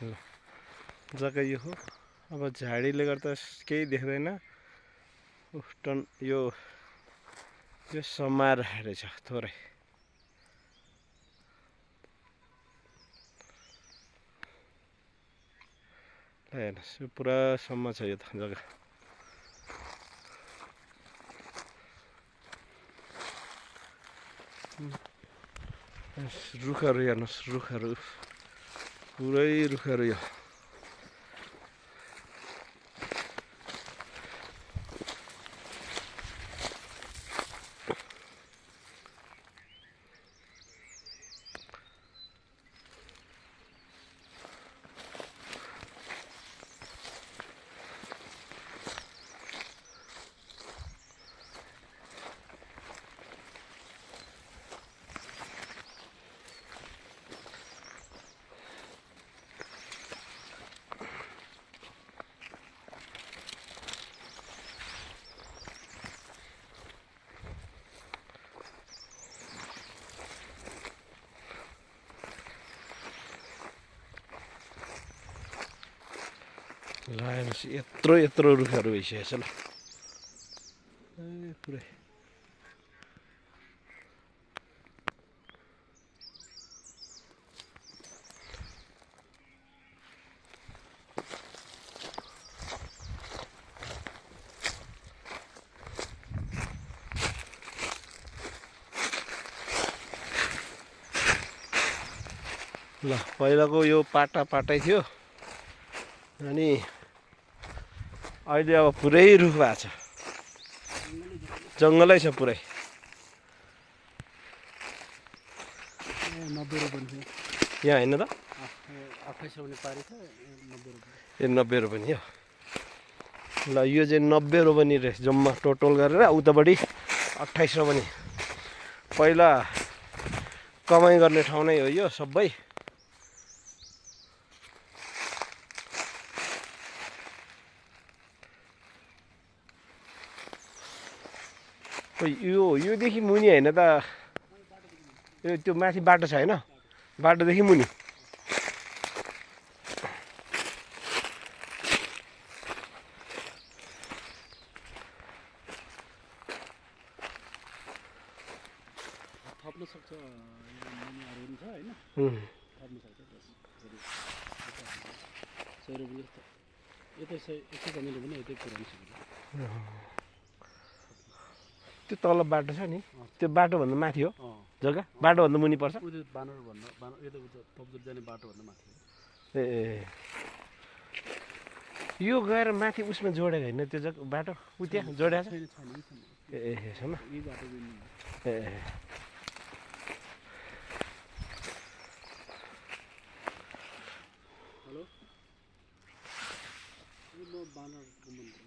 ल जग्गा यो हो। अब झाडीले गर्दा केही देख्दैन। टन यो समाएर रहेछ थोरै। ल हेर्नुहोस् यो पुरा सम्म छ यो त जग्गा। रुखहरू हेर्नुहोस्, रुखहरू पुरै रुखहरू यो। ल हेर्नुहोस् यत्रो यत्रो रुखहरू भइसकेको छ। ल पुरै ल पहिलाको यो पाटै थियो अनि अहिले अब पुरै रुख भएको छ, जङ्गलै छ पुरै। 90 रुपैयाँ थियो यहाँ होइन त 28 रुपैयाँ पारी छ 90 रुपैयाँ। ए 90 रुपैयाँ हो। ल यो चाहिँ 90 रुपैयाँ रहेछ जम्मा टोटल गरेर, उतापट्टि 28 रुपैयाँ। पहिला कमाइ गर्ने ठाउँ नै हो यो सबै। योदेखि मुनि होइन त, यो त्यो माथि बाटो छ होइन, बाटोदेखि मुनि। थप्न सक्छ मुनिहरू पनि छ होइन, थप्न सक्छ 100 रुपैयाँ जस्तो। यतै 100 जमिन पनि यतै पुऱ्याउनु सक्छ। त्यो तल बाटो छ नि, त्यो बाटोभन्दा माथि हो जग्गा, बाटोभन्दा मुनि पर्छ। यता तब्जुर जाने बाटोभन्दा माथि हो। ए यो गएर माथि उसमा जोडेको होइन त्यो जग्गा बाटो, उ त्यहाँ जोडेको छ। ए छैन यही बाटो ए हेलो म बानरको मन्दिर